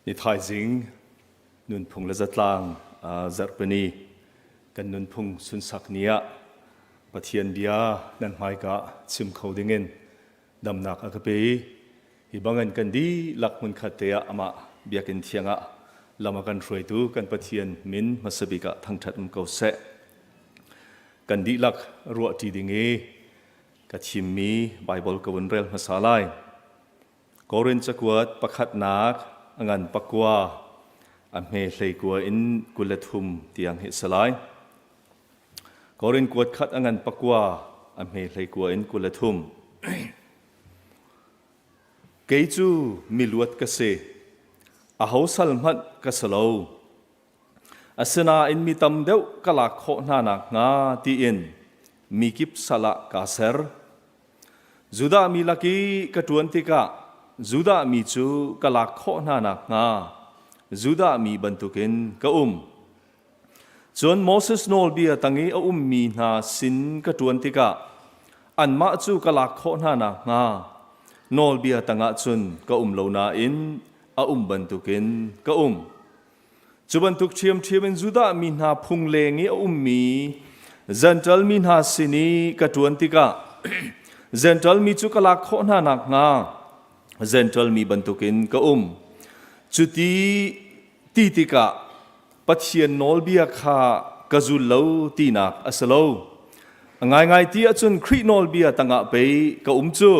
Ni thaizing nunphung le zatlang zarhpini kan nunphung sunsak ni ah Pathian bia nan hmaika chim kho dingin damnak a ka pe i hi bangin kan dihlak hmunkhat te ah amah biakinn thiang ah lam a kan hruaitu kan Pathian min hmasa bik ah thangṭhat um ko seh. Kan dihlak ruahṭi ding i ka thimmi Baibal ka vun rel hmasa lai. Korin cakuat pakhatnak a ngan pakua a hme hleikua in 23 tiang hi a si lai. Korin kuat khat a ngan pakua a hme hleikua in 23. Kei cu miluat ka si, aho sal hmanh ka si lo. Asinain mi tam deuh ka lak khawh hna nakhnga tiin mikip sal ah kaa ser. Judah mi lak i ka ṭuan tikah Judah mi cu ka lak khawh hna nakhnga Judah mi bantukin ka um. Cun Moses nawlbia tang i a ummi hna sin ka ṭuan tikah anmah cu ka lak khawh hna nakhnga nawlbia tangah cun ka um lo nain a um bantukin ka um. Cu bantuk ṭhiamṭhiam in Judah mi hna phung leng i a ummi Jentail mi hna sin i ka ṭuan tikah Jentail mi cu ka lak khawh hna nakhnga Jentail mi bantukin ka um. Cuti ti tikah Pathian nawlbia kha ka zul lo tinak a si lo. A ngaingai ti ahcun Khrih nawlbia tangah pei ka um cu.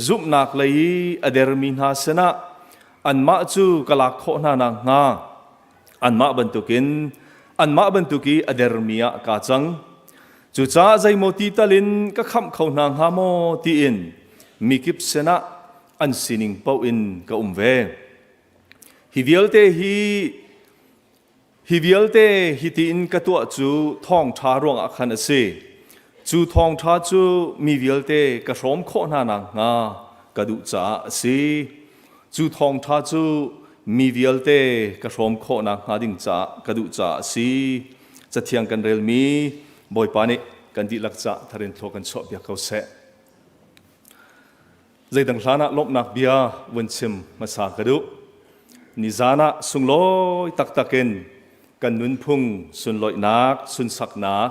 Zumhnak lei i a dermi hna sinah anmah cu ka lak khawh hna nakhnga anmah bantukin anmah bantuk i a dermi ah kaa cang. Cucaah zeimaw ti tal in ka khamh kho hna hnga maw tiin mikip sinah an sining paoh in ka um ve. Hi vialte hi hi vialte hi tiin ka tuah cu thawngṭha ruangah khan a si. Cu thawngṭha cu mi vialte ka hrawm khawh hna nakhnga ka duh caah a si. Cu thawngṭha cu mi vialte ka hrawm khawh nakhnga ding caah ka duh caah a si. Cathiang kan relmi Bawipa nih kan dihlak cah tharin thlua kan chuahpiak ko seh. Zeidang hlan ah lawmhnak bia vun chim hmasa ka duh. Nizan ah sunglawi taktak in kan nunphung sunlawihnak, sunsaknak,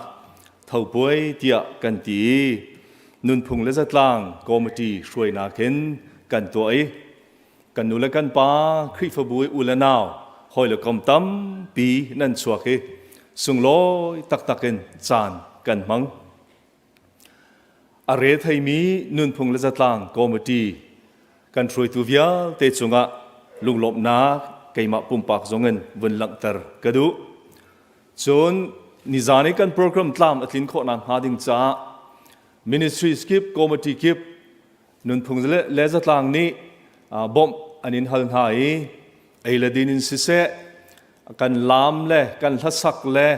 thopuai tiah kan ti i nunphung le zatlang committee hruainak in kan tuah i kan nu le kan pa Khrihfabu i u le nau hawi le kom tampi nan chuak i sunglawi taktak in caan kan hmang. A re theimi nunphung le zatlang committee kan hruaitu vialte cungah lunglawmhnak keimah pumpak zongin vun langhter ka duh. Cun nizan i kan program tlam a tlin khawh nakhnga ding caah ministries kip committee kip nunphung le zatlang nih bawmh an in hal hna i ei le din in siseh kan laam le kan hlasak le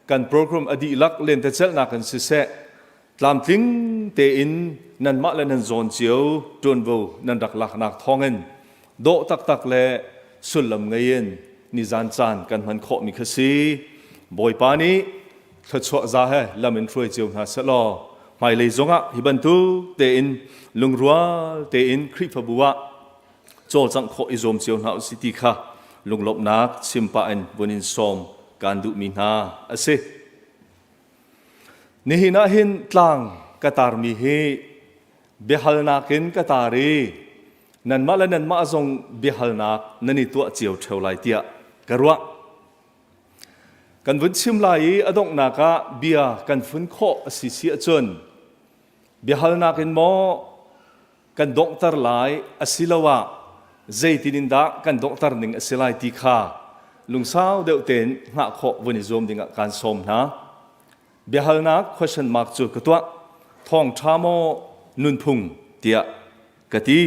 kan program a dihlak lentecelhnak in siseh tlamtling tein nanmah le nan zawn cio ṭuanvo nan rak laknak thawngin dawh taktak le sullam ngei in nizan caan kan hman khawhmi kha si. Bawipa nih thluachuah za he lam in hruai cio hna sehlaw hmailei zongah hi bantuk tein lungrual tein Khrihfabu ah cawlcangh khawh i zuam cio hna usih ti kha lunglawmhnak chim pah in vun in sawm kaan duhmi hna a si. Nihin ah hin tlang ka tarmi hi biahalnak in ka tar i nanmah le nanmah zong biahalnak nan i tuah cio ṭheo lai tiah ka ruah. Kan vun chim lai i a donghnak ah bia kan fun khawh a si si ahcun biahalnak in maw kan donghter lai asiloah zeitin in dah kan donghter ning a si lai ti kha lungsau deuh tein hngah khawh vun i zuam dingah kaan sawm hna. Biahalnak question mark cu ka tuah. Thawngṭha maw nunphung tiah ka ti.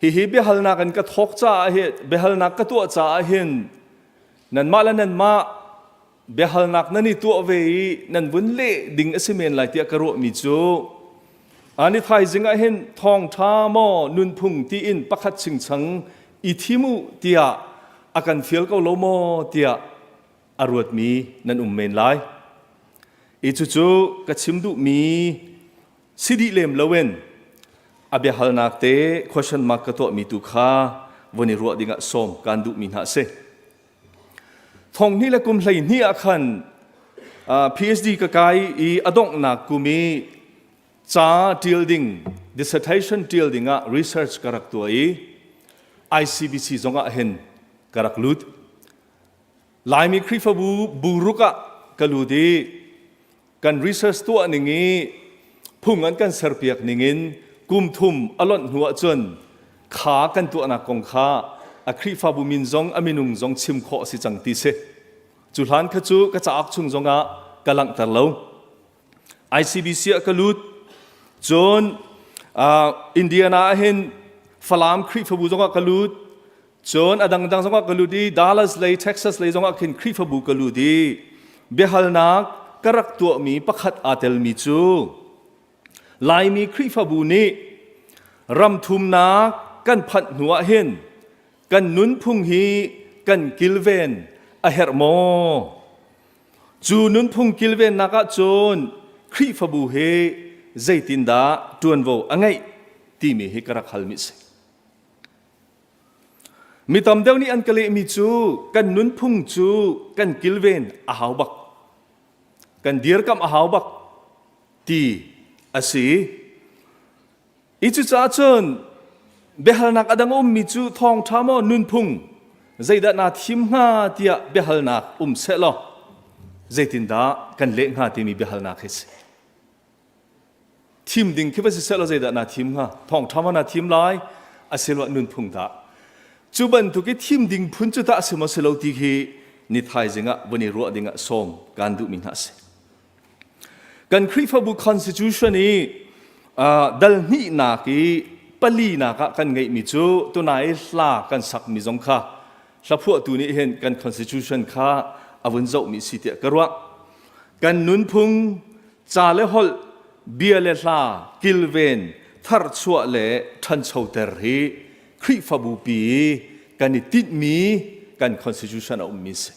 Hihi biahalnak in ka thawk caah hi biahalnak ka tuah caah hin nanmah le nanmah biahalnak nan i tuah ve i nan vun leh ding a si men lai tiah ka ruahmi cu ani thaizing ah hin thawngṭha maw nunphung tiin pakhat chingchang i thim u tiah a kan fial ko lo maw tiah a ruatmi nan um men lai. I cucu ka chim duhmi si dih lem loin a biahalnak te question mark ka tuahmi tu kha von i ruah dingah sawm kaan duhmi hna a si. Thonghnih le kum 12 ah khan PhD ka kai i a donghnak kum i ca ṭial ding dissertation ṭial ding ah research ka rak tuah i ICBC zong ah hin ka rak lut. Laimi Khrihfabu buruk ah ka lut i kan research tuah ning i phung an kan serpiak ning in kum thum a lonh hnu ahcun kha kan tuahnak kong kha a Khrihfabu min zong a minung zong chim khawh a si cang ti si. Cu hlan kha cu ka cauk chung zongah ka langhter lo. ICBC ah ka lut. Cun uh, Indiana ah hin Falam Khrihfabu zongah ka lut. Cun a dangdang zongah ka lut i Dallas lei Texas lei zongah khin Khrihfabu ka lut i biahalnak ka rak tuahmi pakhat aa telmi cu Laimi Khrihfabu nih ram thumnak kan phanh hnu ah hin kan nunphung hi kan kilven a herh maw? Cu nunphung kilvennak ah cun Khrihfabu hi zeitindah ṭuanvo a ngeih timi hi ka rak halmi a si. Mi tam deuh nih an ka lehmi cu kan nunphung cu kan kilven a hau bak. Kan dirkamh a hau bak ti a si. I cucaah cun biahalnak a dang a ummi cu thawngṭha maw nunphung zeidah naa thim hnga tiah biahalnak um sehlaw zeitindah kan leh hnga timi biahalnak hi a si. Thim ding khi va si sehlaw zeidah naa thim hnga? Thawngṭha maw naa thim lai asiloah nunphung dah? Cu bantuk i thim ding phun cu tah a si maw si lo ti khi ni thaizing ah vun i ruah ding ah sawm kaan duhmi hna a si. Kan Khrihfabu Constitution i dal hnihnak i palinak ah kan ngeihmi cu tunai hla kan sakmi zong kha hlaphuahtu nih hin kan Constitution kha a vun zohmi si tiah ka ruah. Kan nunphung, ca le holh, bia le hla kilven, tharchuah le ṭhanchoter hi Khrihfabu pi kan i tinhmi kan Constitution a ummi si.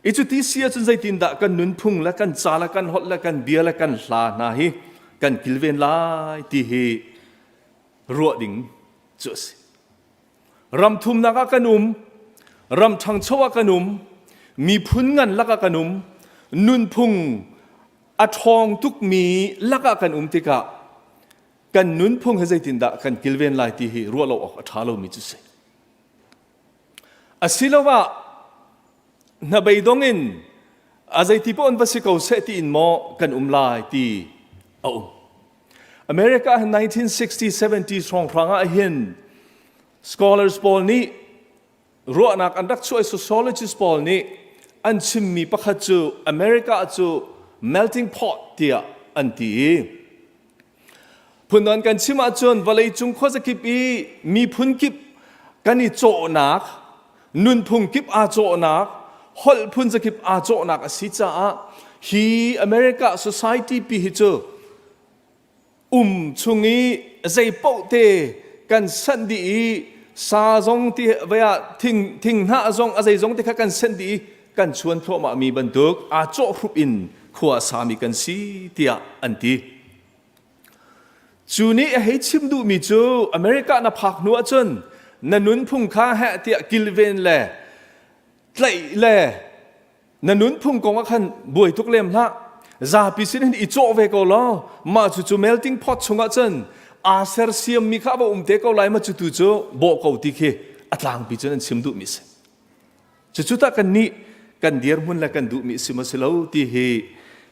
I cuti si ahcun zeitindah kan nunphung le kan ca le kan holh le kan bia le kan hla hna hi kan kilven lai ti hi ruah ding cu a si. Ram thumnak ah kan um, ram ṭhangcho ah kan um, miphun ngan lakah kan um, nunphung a ṭhawng tukmi lakah kan um tikah kan nunphung hi zeitindah kan kilven lai ti hi ruah lo awk a ṭha lomi cu si. Asiloah hnabeidong in a zeiti paoh in va si ko seh tiin maw kan um lai ti a um. America ah 1960 70 hrawnghrang ah hin scholars pawl nih ruahnak an rak chuah i sociologists pawl nih an chimmi pakhat cu America cu melting pot tiah an ti i Phundang kan chim ahcun vawleicung khuazakip i miphun kip kan i cawhnak, nunphung kip aa cawhnak, holh phun zakip aa cawhnak a si caah hi America society pi hi cu um chung i zei paoh te kan sanh dih i sa zong ti vei ah thing thinghnah zong a zei zong te kha kan sanh dih i kan chuan thluahmah mi bantuk aa cawhhrup in khua a sami kan si tiah an ti. Cu nih a hei chim duhmi cu America na phak hnu ahcun na nunphung kha heh tiah kilven le tlaih le na nunphung kong ah khan buai tuk lem hlah. Zapi sin hin i cawh ve ko law mah cu cu melting pot chungah cun aa sersiammi kha a va um te ko lai ma cu tu cu bawh ko ti khi a tlangpi cun an chim duhmi si. Cucu tah kannih kan dirhmun le kan duhmi si maw si lo ti hi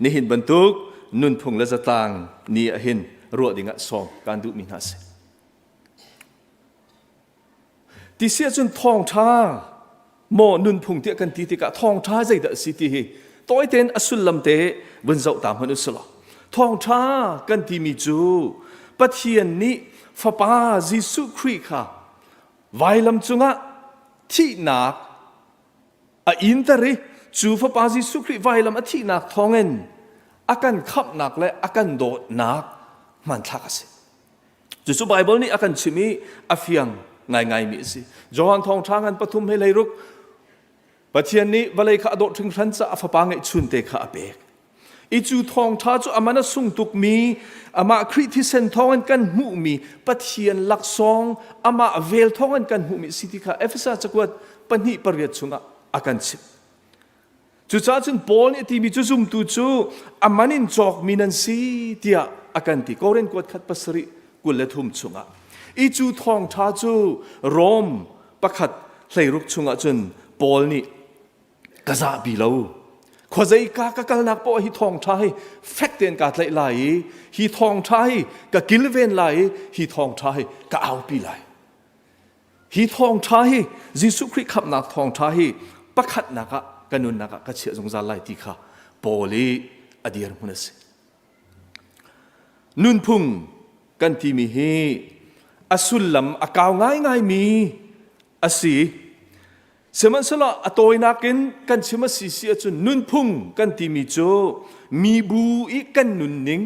nihin bantuk nunphung le zatlang ni ah hin ruah ding ah sawm kan duhmi hna si. Ti si ahcun thawngṭha maw nunphung tiah kan ti tikah thawngṭha zeidah a si ti hi tawi tein a sullam te vun zoh ta hmanh u sih law. Thawngṭha kan timi cu Pathian nih Fapa Jesuh Khrih kha vailam cungah thihnak a inter i cu Fapa Jesuh Khrih vailam a thihnak thawngin a kan khamhnak le a kan dawtnak hmanthlak a si. Cucu Baibal nih a kan chim i a fiang ngaingaimi a si. Johan thawngṭha ngan pathum he leiruk Pathian nih vawlei kha a dawt hringhran caah a fapa ngeihchunte kha a pek. I cu thawngṭha cu aman a sung tukmi, amah Khrih thisen thawngin kan hmuhmi Pathian laksawng, amah vel thawngin kan hmuhmi si ti kha Efesa cakuat 2:8 chungah a kan chimh. Cucaah cun Paul nih a timi cu zumtu cu a man in cawkmi nan si tiah a kan ti. Korin kuat khat 7 23 chungah. I cu thawngṭha cu Rom pakhat 16 chungah cun Paul nih ka zahpi lo. Khuazei ka ka kalnak poah hi thawngṭha hi fek tein kaa tlaih lai i hi thawngṭha hi ka kilven lai i hi thawngṭha hi ka aupi lai. Hi thawngṭha hi Jesuh Khrih khamhnak thawngṭha hi pakhatnak ah ka nunnak ah ka chiah zungzal lai ti kha Paul i a dirhmun a si. Nunphung kan timi hi a sullam a kau ngaingaimi a si. Sihmanhsehlaw a tawinak in kan chim a si si ahcun nunphung kan timi cu mibu i kan nunning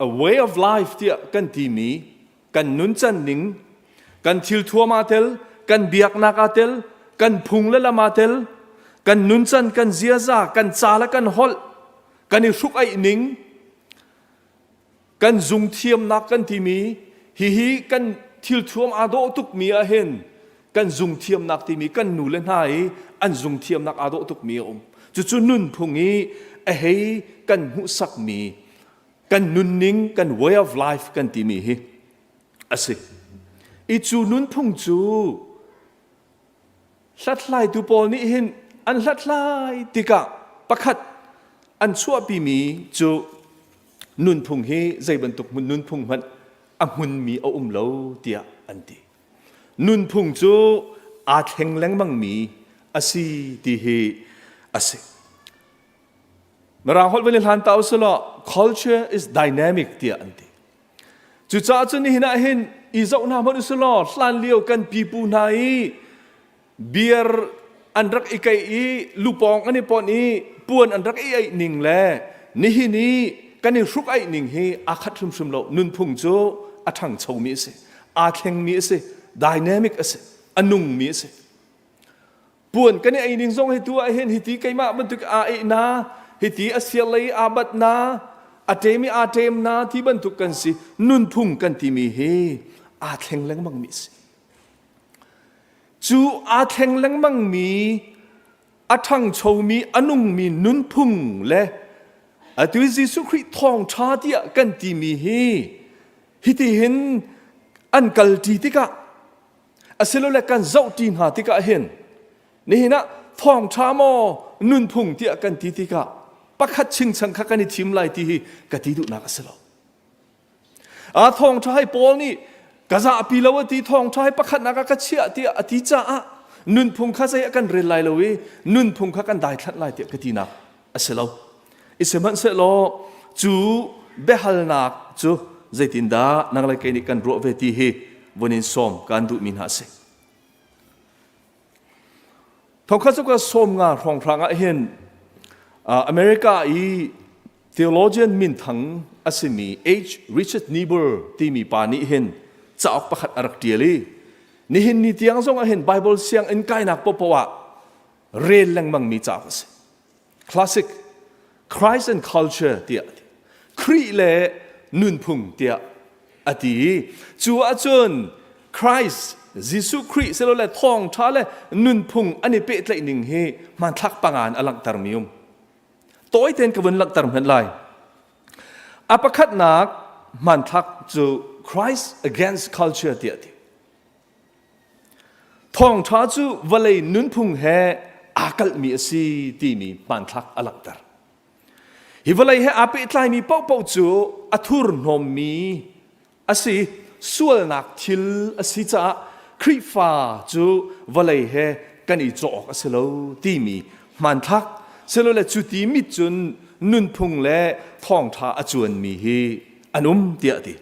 a way of life tiah kan timi kan nuncan ning kan thilthuam aa tel kan biaknak aa tel kan phung le lam aa tel kan nuncan kan ziaza kan ca le kan holh kan i hruk aih ning kan zungthiamnak kan timi hihi kan thilthuam aa dawh tukmi ah hin kan zungthiamnak timi kan nu le hna i an zungthiamnak aa dawh tukmi a um cucu nunphung i a hei kan hmuhsakmi kan nunning kan way of life kan timi hi a si i cu nunphung cu hlathlaitu pawl nih hin an hlathlai tikah pakhat an chuahpimi cu nunphung hi zei bantuk nunphung hmanh a hmunmi a um lo tiah an ti Nunphung cu aa thleng lengmangmi a si ti hi a si. Mirang holh van i hlan ta usulaw culture is dynamic tiah an ti. Cucaah cun nihin ah hin i zoh hna hmanh usulaw hlan lio kan pipu hna i beer an rak i keih i lupawng an i ponh i puan an rak i aih ning le nihin i kan i hruk aih ning hi aa khat hrimhrim lo. Nunphung cu a ṭhangchomi a si. Aa thlengmi a si. Dynamic a si. A nungmi a si. Puan kan i ei ning zong hi tu ah hin hiti keimah bantuk aa eh na, hiti a siar lei aa bat na, a ṭem i aa ṭem na ti bantuk kan si. Nunphung kan timi hi aa thleng lengmangmi a si. Cu aa thleng lengmangmi a ṭhangchomi a nungmi nunphung le atu Jesuh Khrih thawngṭha tiah kan timi hi hitihin an kalṭi tikah asilole kan zohṭi hna tikah hin nihin ah thawngṭha maw nunphung tiah kan ti tikah pakhat chingchang kha kan i thim lai ti hi ka ti duhnak a si lo. A thawngṭha hai Paul nih ka zahpi lo a ti thawngṭha hi pakhatnak ah ka chiah tiah a ti caah nunphung kha zei a kan rel lai lo i nunphung kha kan daithlanh lai tiah ka tinak a si lo. I sihmanhsehlaw cu biahalnak cu zeitindah nang le kei nih kan ruah ve ti hi vun in sawm kaan duhmi hna a si. Thongkhat cu ka 50 hrawnghrang ah hin America i theologian minthang a simi H. Richard Niebuhr timi pa nih hin cauk pakhat a rak ṭial i nihin ni tiang zong ah hin Bible sianginn kainak paohpaoh ah rel lengmangmi cauk a si. Classic Christ and Culture tiah a ti. Khrih le nunphung tiah a ti i cu ahcun Christ Jesuh Khrih silole thawngṭha le nunphung an i pehtlaih ning hi hmanthlak panga in a langhtermi um. Tawi tein ka vun langhter hmanh lai. A pakhatnak hmanthlak cu Christ against culture tiah a ti. Thawngṭha cu vawlei nunphung he aa kalhmi a si timi hmanthlak a langhter. Hi vawlei he aa pehtlaimi paohpaoh cu a thurhnawmmi a si, sualnak thil a si caah Khrihfa cu vawlei he kan i cawh awk a si lo timi hmanthlak silole cu ti mit cun nunphung le thawngṭha a cuanmi hi an um tiah a ti.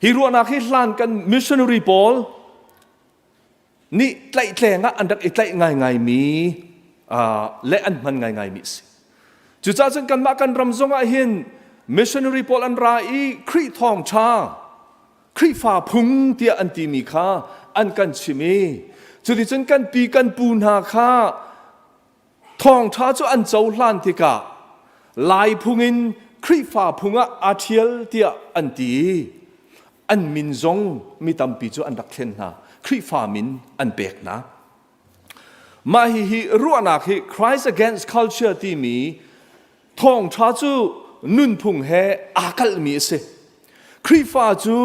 Hi ruahnak hi hlan kan missionary pawl nih tlaihtleng ah an rak i tlaih ngaingaimi le an hman ngaingaimi a si. Cucaah cun kanmah kan ram zong ah hin missionary pawl an ra i Khrih thawngṭha, Khrihfa phung tiah an timi kha an kan chim i cuticun kan pi kan pu hna kha. Thawngṭha cu an cohlan tikah Lai phung in Khrihfa phung ah aa ṭhial tiah an ti i an min zong mi tampi cu an rak thlen hna. Khrihfa min an pek hna. Mah hihi ruahnak hi Christ Against Culture timi thawngṭha cu nunphung he aa kalhmi a si. Khrihfa cu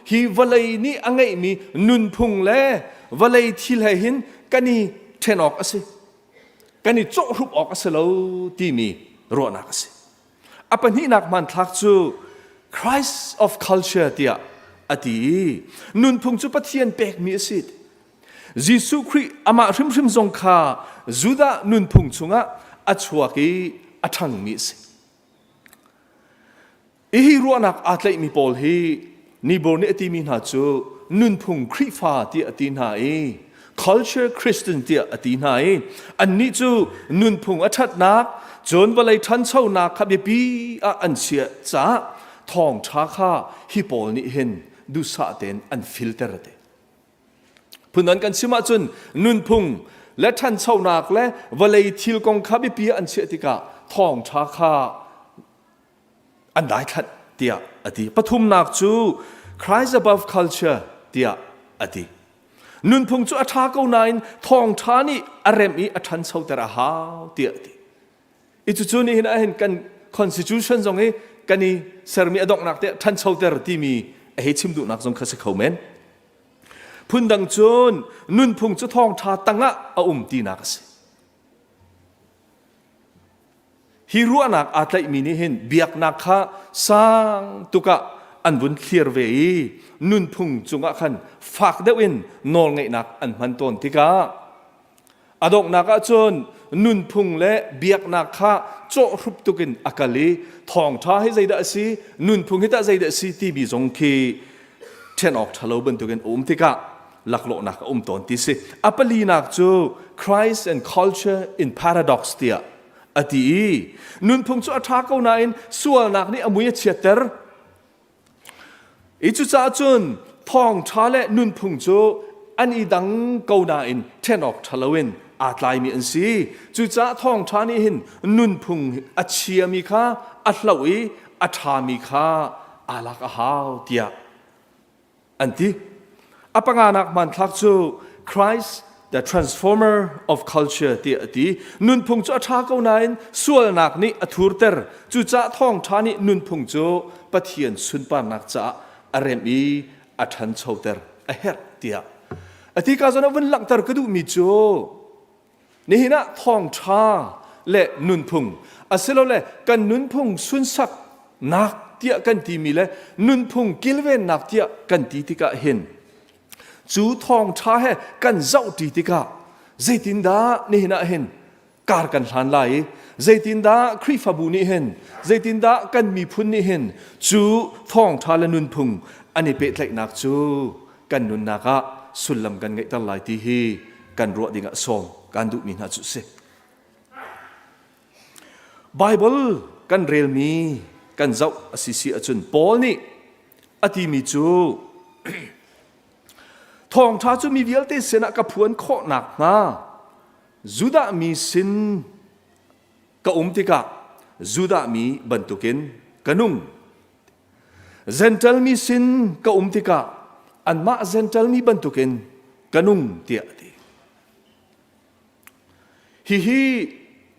hi vawlei nih a ngeihmi nunphung le vawlei thil he hin kan i ṭhen awk a si. Kan i cawhhrup awk a si lo timi ruahnak a si. A pahnihnak hmanthlak cu Christ of culture tiah a ti i nunphung cu Pathian pekmi a si. Jesuh Khrih amah hrimhrim zong kha Judah nunphung chungah a chuak i a ṭhangmi a si. Hihi ruahnak aa tlaihmi pawl hi Nibor nih a timi hna cu nunphung Khrihfa tiah a ti hna i culture Christian tiah a ti hna i annih cu nunphung a ṭhatnak cun vawlei ṭhanchonak kha biapi ah an chiah caah thawngṭha kha hi pawl nih hin duhsah tein an filter a ti. Phundang kan chim ahcun nunphung le ṭhanchonak le vawlei thil kong kha biapi ah an chiah tikah thawngṭha kha an daithlanh tiah a ti. Pathumnak cu Christ above culture tiah a ti. Nunphung cu a ṭha ko nain thawngṭha nih a remh i a ṭhanchoter a hau tiah a ti. I cucu nih hin ahhin kan constitution zong hi kan i sermi a donghnak te ṭhanchoter timi a hei chim duhnak zong kha si kho men. Phundang cun nunphung cu thawngṭha tangah a um tinak a si. Hi ruahnak aa tlaihmi nih hin biaknak kha sang tuk ah an vun thlir ve i nunphung cungah khan fak deuh in nawlngeihnak an hman tawn tikah A donghnak ahcun nunphung le biaknak kha cawhhrup tukin a kal i thawngṭha hi zeidah a si, nunphung hi tah zeidah a si timi zong khi ṭhen awk ṭhalo bantukin a um tikah laklawhnak a um tawn ti si. A palinak cu Christ and Culture in Paradox tiah a ti i nunphung cu a ṭha ko nain sualnak nih a mui a chiatter. I cucaah cun thawngṭha le nunphung cu an i dang ko nain ṭhen awk ṭha loin aa tlaimi an si. Cucaah thawngṭha nih hin nunphung a chiami kha a hloh i a ṭhami kha aa lak a hau tiah an ti. A panganak hmanthlak cu Christ the transformer of culture tiah a ti. Nunphung cu a ṭha ko nain sualnak nih a thurter. Cucaah thawngṭha nih nunphung cu Pathian sunparnak caah a remh i a ṭhanchoter a herh tiah a ti ka zawn ah vun langhter ka duhmi cu Nihin ah thawngṭha le nunphung asilole kan nunphung sunsaknak tiah kan timi le nunphung kilvennak tiah kan ti tikah hin cu thawngṭha he kan zohṭi tikah zeitindah nihin ah hin kar kan hlan lai i zeitindah Khrihfabu nih hin zeitindah kan miphun nih hin cu thawngṭha le nunphung an i pehtlaihnak cu kan nunnak ah sullam kan ngeihter lai ti hi kan ruah dingah sawm kan duhmi hna cu si. Bible kan relmi kan zoh a si si ahcun Paul nih a timi cu thawngṭha cu mi vialte sinah ka phuan khawh nakhnga Judah mi sin ka um tikah Judah mi bantukin ka nung Gentle mi sin ka um tikah anmah Gentle mi bantukin ka nung tiah a ti. Hihi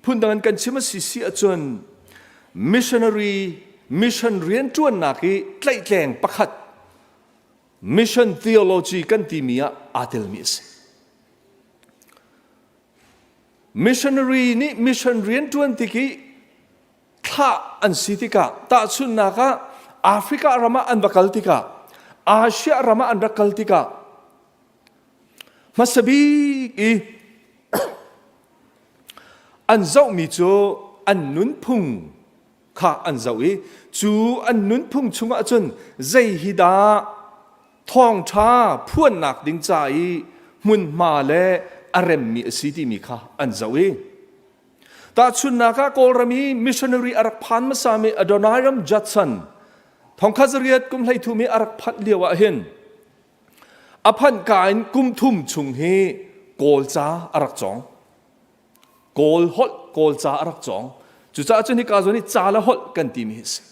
phundang in kan chim a si si ahcun missionary mission rianṭuannak i tlaihtleng pakhat mission theology kan timi ah aa telmi a si. Missionary nih mission rianṭuan tik i thlah an si tikah tahchunhnak ah Africa ram ah an va kal tikah Asia ram ah an rak kal tikah hmasa bik i an zohmi cu an nunphung kha an zoh i cu an nunphung chungah cun zei hi dah thawngṭha phuannak ding ca i hmunhma le a remmi a si timi kha an zoh i Tahchunhnak ah Kawlram i missionary a rak phan hmasami Adoniram Judson thongkhat zariat kum 13 i a rak phanh lio ah hin a phanh ka in kum thum chung hi Kawl ca a rak cawng. Kawl holh, Kawl ca a rak cawng. Cucaah cun hika zawn hi ca le holh kan timi hi a si.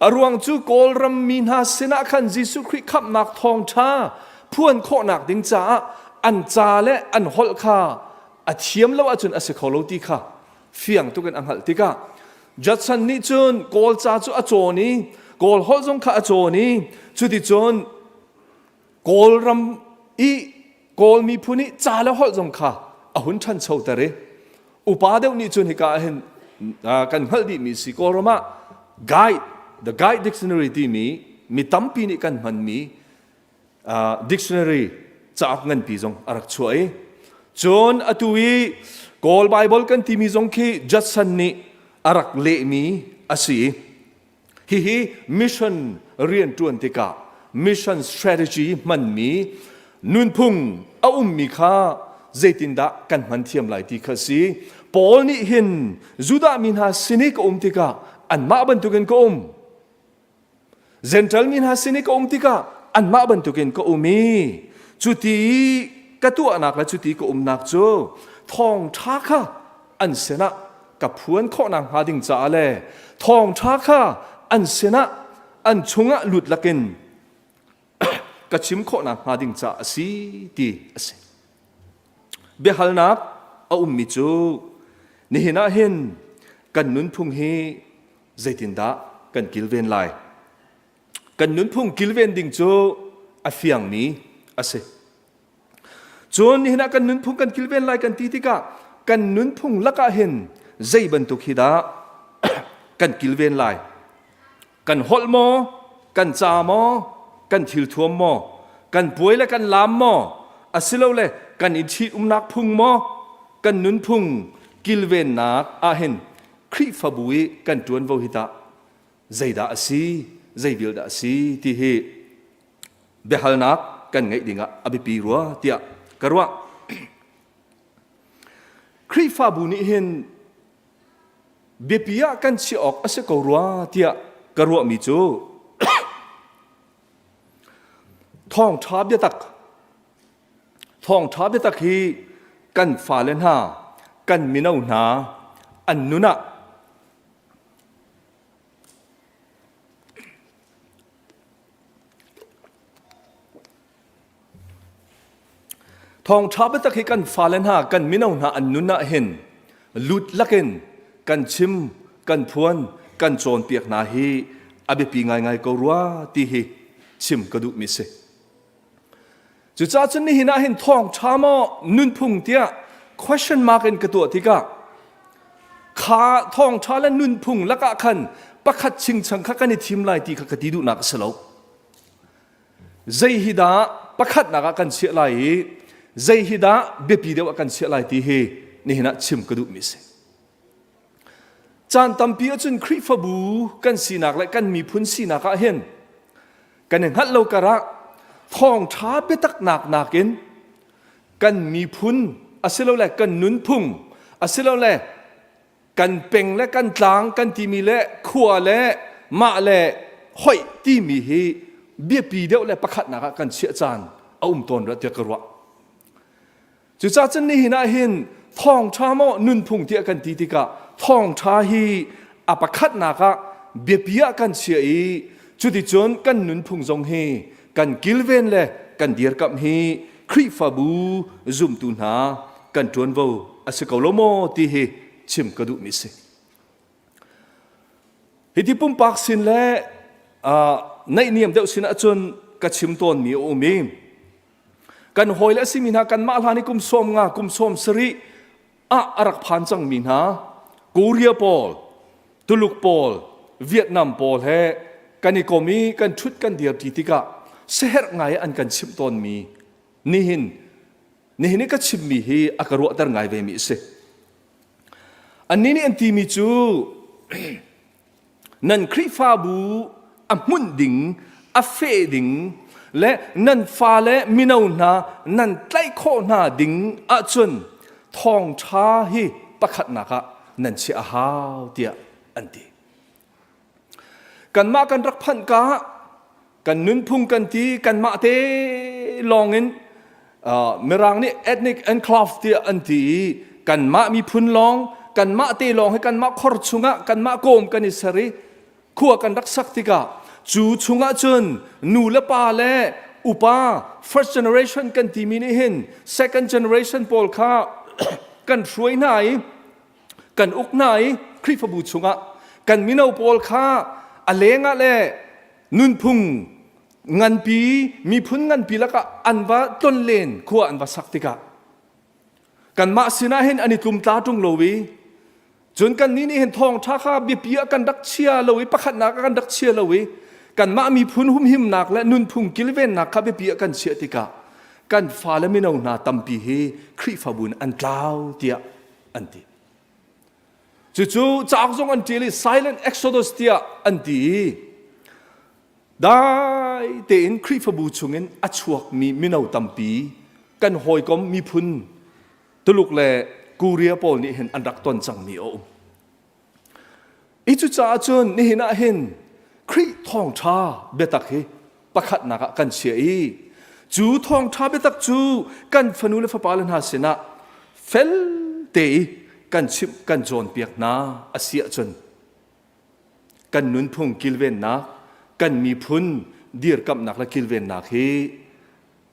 A ruang cu Kawlram mi hna sinah khan Jesuh Khrih khamhnak thawngṭha phuan khawhnak ding caah an ca le an holh kha a thiam lo ahcun a si kho lo ti kha fiang tuk in a hngalh tikah Judson nih cun Kawl ca cu a cawn i Kawl holh zong kha a cawn i cuticun Kawlram i Kawl miphun i ca le holh zong kha a hun ṭhanchoter i upa deuh nih cun hika ah hin kan hngalh dihmi si Kawlram ah guide the guide dictionary timi mi tampi nih kan hmanmi dictionary cauk nganpi zong a rak chuah i cun atu i Kawl Bible kan timi zong khi Judson nih a rak lehmi a si i Hihi mission rianṭuan tikah mission strategy hmanmi nunphung a ummi kha zeitindah kan hman thiam lai ti kha si. Paul nih hin Judah mi hna sin i ka um tikah anmah bantukin ka um. Gentile mi hna sin i ka um tikah anmah bantukin ka um i cuti ka tuahnak le cuti ka umnak cu thawngṭha kha an sinah ka phuan khawhnak hnga ding caah le thawngṭha kha an sinah an chungah lut lakin ka chim khawhnak hnga ding caah a si ti a si. Biahalnak a ummi cu nihin ah hin kan nunphung hi zeitindah kan kilven lai? Kan nunphung kilven ding cu a fiangmi a si. Cun nihin ah kan nunphung kan kilven lai kan ti tikah kan nunphung lakah hin zei bantuk hi dah kan kilven lai? Kan holh maw? Kan ca maw? Kan thilthuam maw? Kan puai le kan laam maw? Asilole kan i ṭhitumnak phung maw? Kan nunphung kilvennak ahhin Khrihfabu i kan ṭuanvo hi tah zeidah a si? Zei vial dah a si? ti hi biahalnak kan ngeih dingah a biapi rua tiah ka ruah. Khrihfabu nih hin biapi ah kan chiah awk a si ko rua tiah ka ruahmi cu thawngṭha biatak thawngṭha biatak hi kan fale hna kan mino hna an nun ah Thawngṭha biatak hi kan fale hna, kan mino hna an nun ah hin lut lakin kan chim, kan phuan, kan cawnpiak hna hi a biapi ngaingai ko rua ti hi chim ka duhmi si. Cucaah cun nihin ah hin thawngṭha maw nunphung tiah question mark in ka tuah tikah kha thawngṭha le nunphung lakah khan pakhat chingchang kha kan i thim lai ti kha ka ti duhnak a si lo. Zei hi dah pakhatnak ah kan chiah lai i zei hi dah biapi deuh ah kan chiah lai ti hi nihin ah chim ka duhmi a si. Caan tampi ahcun Khrihfabu kan sinak le kan miphun sinak ah hin kan i hngalh lo karah thawngṭha biataknak nakin kan miphun asilole kan nunphung asilole kan peng le kan tlang kan timi le khua le mah le hoih timi hi biapi deuh le pakhatnak ah kan chiah caan a um tawn rua tiah ka ruah. Cucaah cun nihin ah hin thawngṭha maw nunphung tiah kan ti tikah thawngṭha hi a pakhatnak ah biapi ah kan chiah i cuticun kan nunphung zong hi kan kilven le kan dirkamh hi Khrihfabu zumtu hna kan ṭuanvo a si ko lo maw ti hi chim ka duhmi si. Hiti pumpak sin le naihniam deuh sin ahcun ka chim tawnmi a um i Kan hawile a simi hna kanmah hlan i kum 50 kum 70 ah a rak phan cangmi hna Korea pawl, Tuluk pawl, Vietnam pawl he kan i kom i kan ṭhut kan dirṭi tikah siaherh ngai an kan chimh tawnmi nihin nihin i ka chimmi hi a ka ruahter ngai vemi a si. Annih nih an timi cu Nan Khrihfabu a hmunh ding, a feh ding le nan fale mino hna nan tlaih khawh hna ding ahcun thawngṭha hi pakhatnak ah nan chiah a hau tiah an ti. Kanmah kan rak phanh ka kan nunphung kan ti kanmah te lawngin Mirang nih ethnic enclave tiah an ti i kanmah miphun lawng. kanmah te lawng hi kanmah khor chungah kanmah kawm kan i ser i khua kan rak sak tikah cu chungah cun nu le pa le upa first generation kan timi nih hin second generation pawl kha kan hruai hna i kan uk hna i Khrihfabu chungah kan mino pawl kha a lengah le nunphung nganpi miphun nganpi lakah an va tlonlen khua an va sak tikah kanmah sinah hin an i tlumtla ṭung lo i cun kannih nih hin thawngṭha kha biapi ah kan rak chia lo i pakhatnak ah kan rak chia lo i kanmah miphun humhimnak le nunphung kilvennak kha biapi ah kan chiah tikah kan fale mino hna tampi hi Khrihfabu in an tlau tiah an ti. Cucu cauk zong an ṭial i Silent Exodus tiah an ti i dai tein Khrihfabu chungin a chuakmi mino tampi kan hawikom miphun Tuluk le Korea pawl nih hin an rak ton cangmi a um. I cucaah cun nihin ah hin Khrih thawngṭha biatak hi pakhatnak ah kan chia i cu thawngṭha biatak cu kan fanu le fapale hna sinah fel te i kan chimh kan cawnpiak hna a si ahcun kan nunphung kilvennak kan miphun dirkamhnak le kilvennak hi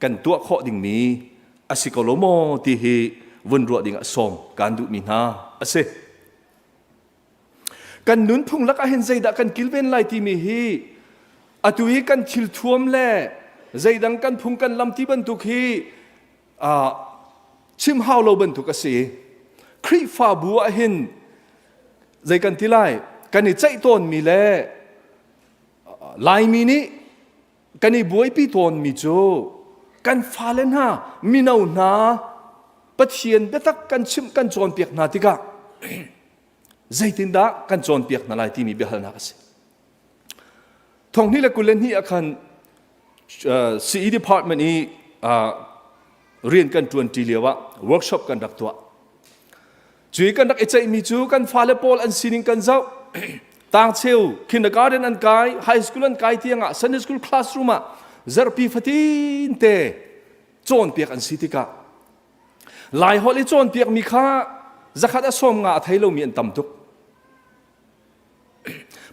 kan tuah khawh dingmi a si ko lo maw ti hi vun ruah ding ah sawm kaan duhmi hna a si. Kan nunphung lakah hin zeidah kan kilven lai timi hi atu hi kan thilthuam le zeidang kan phung kan lam ti bantuk hi chim hau lo bantuk a si. Khrihfabu ah hin zei kan ti lai kan i ceih tawnmi le Laimi nih kan i buaipi tawnmi cu kan fale hna mino hna Pathian biatak kan chimh kan cawnpiak hna tikah zeitindah kan cawnpiak hna lai timi biahalnak a si. Thonghnih le 22 ah khan CE department i rian kan ṭuanṭi lio ah workshop kan rak tuah. Cui kan rak i ceihmi cu kan fale pawl an sining kan zoh. Tangcheu kindergarten an kai, high school an kai tiangah Sunday school classroom ah zarhpi fatin te cawnpiak an si tikah Laiholh i cawnpiakmi kha zakhat a sawm nga a thei lomi an tam tuk.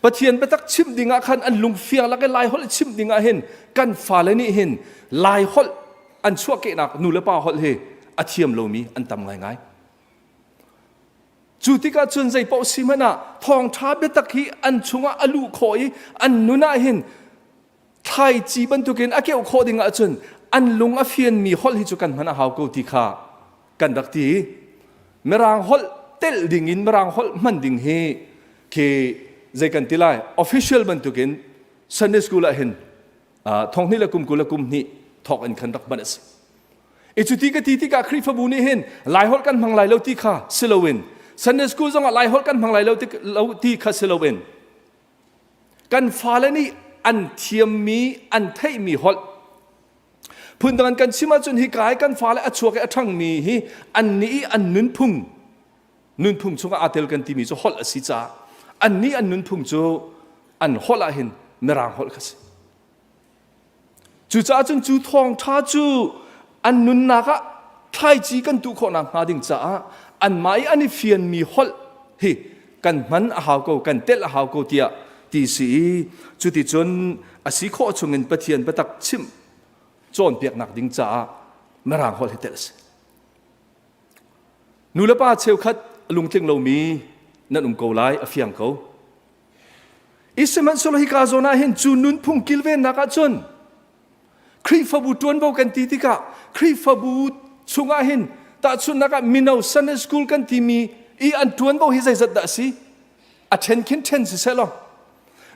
Pathian biatak chimh ding ah khan an lungfiang lak i Laiholh chimh ding ah hin kan fale nih hin Laiholh an chuahkehnak nu le pa holh hi a thiam lomi an tam ngaingai. Cu tikah cun zei paoh si hmanh ah thawngṭha biatak hi an chungah a luh khawh i an nun ah hin thlaici bantukin a keuh khawh ding ahcun an lung a fianmi holh hi cu kan hman a hau ko ti kha kan rak ti. Mirang holh telh ding in Mirang holh hman ding hi khi zei kan ti lai official bantukin Sunday school ah hin thonghnih le kum 20 le kum hnih thawk in khan rak hman a si. I cuti ka ti tikah Khrihfabu nih hin Laiholh kan hmang lai lo ti kha si loin Sunday school zongah Laiholh kan hmang lai lo ti kha si loin kan fale nih an thiammi an theihmi holh phundang an kan chim ahcun hika i kan fale a chuak i a ṭhangmi hi an nih i an nunphung nunphung chungah aa tel kan timi cu holh a si caah an nih an nunphung cu an holh ah hin mirang holh kha si Cucaah cun cu thawngṭha cu an nunnak ah thlaici kan tuh khawh nakhnga ding caah anmah i an i fianmi holh hi kan hman a hau ko, kan telh a hau ko tiah ti si i cuticun a si khawh chungin Pathian biatak chimh cawnpiaknak ding caah Mirang holh hi telh a si. Nu le pa cheukhat lungtling lomi nan um ko lai a fiang ko. I sihmanhsehlaw hika zawn ah hin cu nunphung kilvennak ah cun Khrihfabu ṭuanvo kan ti tikah Khrihfabu chungah hin tahchunhnak ah mino Sunday school kan timi i an ṭuanvo hi zeizat dah a si? A ṭhen khin ṭhen siseh law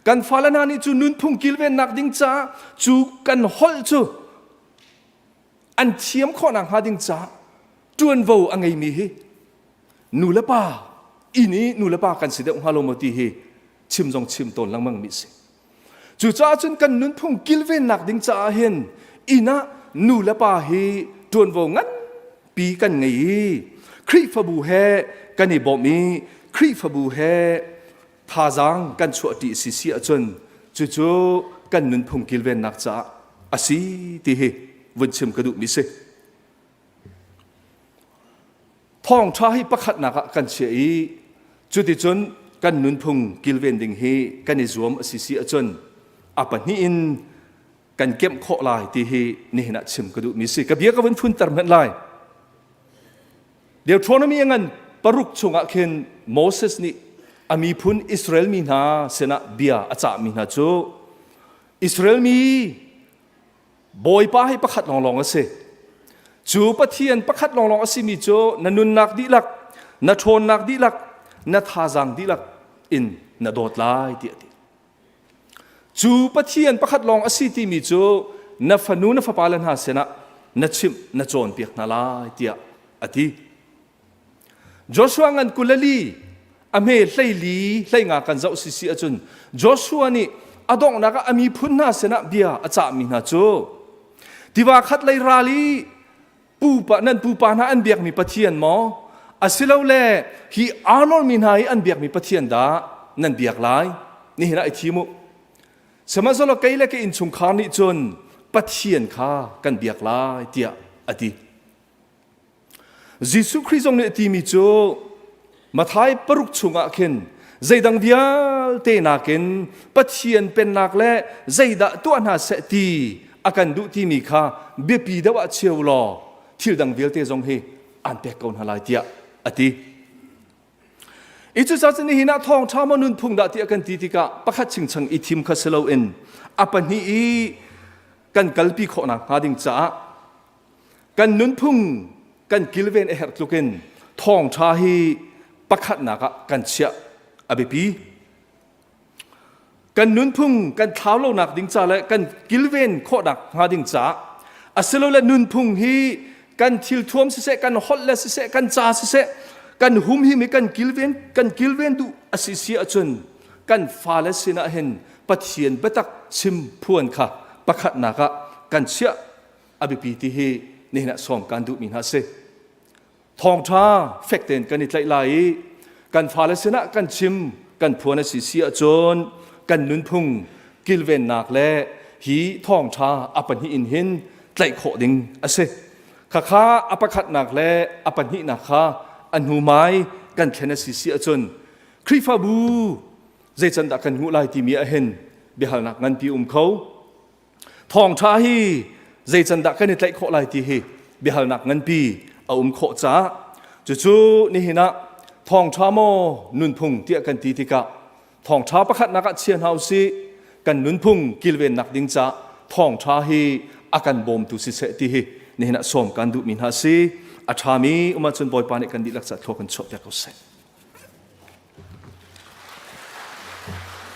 kan fale hna nih cu nunphung kilvennak ding caah cu kan holh cu an thiam khawh nakhnga ding caah ṭuanvo a ngeimi hi nu le pa inn i nu le pa kan si deuh hnga lo maw ti hi chim zong chim tawn lengmang mi si. Cucaah cun kan nunphung kilvennak ding caah hin inn ah nu le pa hi ṭuanvo nganpi kan ngei i Khrihfabu he kan i bawmh i Khrihfabu he thazaang kan chuahṭi si si ahcun cucu kan nunphung kilvennak caah a si ti hi vun chim ka duhmi si. Thawngṭha hi pakhatnak ah kan chiah i Cuticun kan nunphung kilven ding hi kan i zuam a si si ahcun a pahnih in kan kemh khawh lai ti hi nihin ah chim ka duhmi si. Ka bia ka vun funter hmanh lai. Deuteronomy a ngan paruk chungah khin Moses nih a miphun Israel mi hna sinah bia a cahmi hna cu Israel mi Bawipa hi pakhat lawnglawng a si. Cu Pathian pakhat lawnglawng a simi cu na nunnak dihlak, na ṭhawnnak dihlak, na thazaang dihlak in na dawt lai tiah a ti. Cu Pathian pakhat lawng a si timi cu na fanu na fapale hna sinah na chimh na cawnpiak hna lai tiah a ti. Joshua ngan 24 a hme 14 hleinga kan zoh sisi ahcun Joshua nih a donghnak ah a miphun hna sinah bia a cahmi hna cu tiva khat lei ral i pupa nan pupa hna an biakmi Pathian maw asilole hi Arnor mi hna hi an biakmi Pathian dah nan biak lai nihin ah i thim u sihmanhsehlaw kei le ka innchungkhar nih cun Pathian kha kan biak lai tiah a ti Jesuh Khrih zong nih a timi cu Matthai paruk chungah khin zeidang vialte nakin Pathian pennak le zeidah tuah hna seh ti a kan duh timi kha biapi deuh ah cheu law thil dang vialte zong hi aan pek ko hna lai tiah a ti. I cucaah cun nihin ah thawngṭha maw nunphung dah tiah kan ti tikah pakhat chingchang i thim kha si loin a pahnih i kan kalpi khawhnak hnga ding caah kan nunphung kan kilven a herh tluk in thawngṭha hi pakhatnak ah kan chiah a biapi. Kan nunphung kan thlau lonak ding ca le kan kilven khawhnak hnga ding caah asilole nunphung hi kan thilthuam siseh kan holh le siseh kan ca siseh kan humhim i kan kilven kan kilven duh a si si ahcun kan fale sinah hin Pathian biatak chim phuan kha pakhatnak ah kan chiah a biapi ti hi nihin ah sawm kan duhmi hna a si. Thawngṭha fek tein kan i tlaih lai i kan fale sinah kan chim kan phuan a si si ahcun kan nunphung kilvennak le hi thawngṭha a pahnih in hin tlaih khawh ding a si. Khakha a pakhatnak le a pahnihnak kha a hnumai kan thlen a si si ahcun Khrihfabu zeican dah kan nguh lai timi ah hin biahalnak nganpi um kho. Thawngṭha hi zei can dah kan i tlaih khawh lai ti hi biahalnak nganpi a um khawh caah cucu nihin ah thawngṭha maw nunphung tiah kan ti tikah thawngṭha pakhatnak ah chia hna usih kan nunphung kilvennak ding caah thawngṭha hi a kan bawmtu siseh ti hi nihin ah sawm kan duhmi hna si a ṭhami um ahcun Bawipa nih kan dihlak ca thlua kan chuahpiak ko seh.